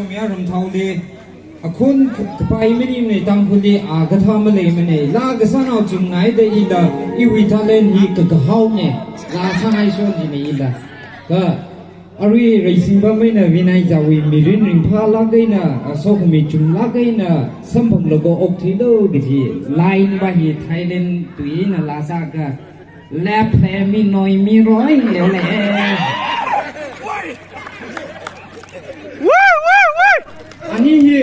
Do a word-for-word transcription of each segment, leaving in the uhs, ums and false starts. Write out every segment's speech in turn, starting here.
Mayar Ramthaoli, akhon k-, kapai maningmana, Tangkhulli a kathā maleimana, laa kasānao chungngaida ila iwui talent hi kakahaona, laa sāngai shon jina ila. Kha, arui Reisingpam eina Vinay chāwui mirin ringphālāk eina, a, sokhami chunglāk eina samphanglaga okthuilu kaji line va hi Thailand tui eina laa sākha, lap he mi noi mi roi leole. Ani hi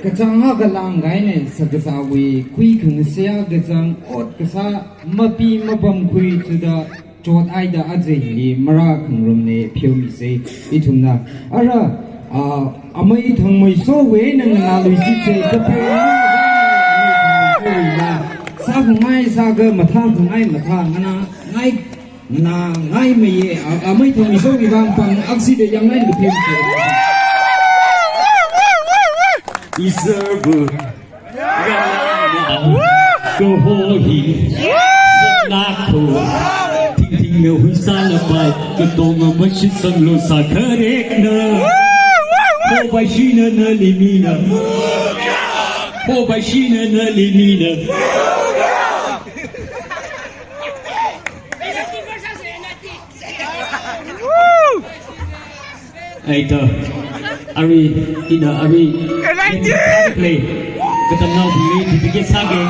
kachāng akha langkahaina, sākazāwui kui khangasea kachāng, ot kasā mapi mapamkhui thuda chothaida aja hili marākhangarumna, pheomisei ithumna. Ara, a, amei Thangmeisowui eina nganāluishitse, kaphei amei Thangmeisowui la. Sākhangai sākha, mathākhangai mathā, nganāngai, nganāngai meiya, a, amei Thangmeisowui vang pāng aksida yangngai kapheomisei. Iserbu. Kaho hi, saknako, thingthingna huisālapai, katonga mashitsanglu sākharekna. Hopaishina nali mina. Hopaishina nali mina. Aita, arui, ina arui, N I T! Play. Katamnaobingli dedicate sāga.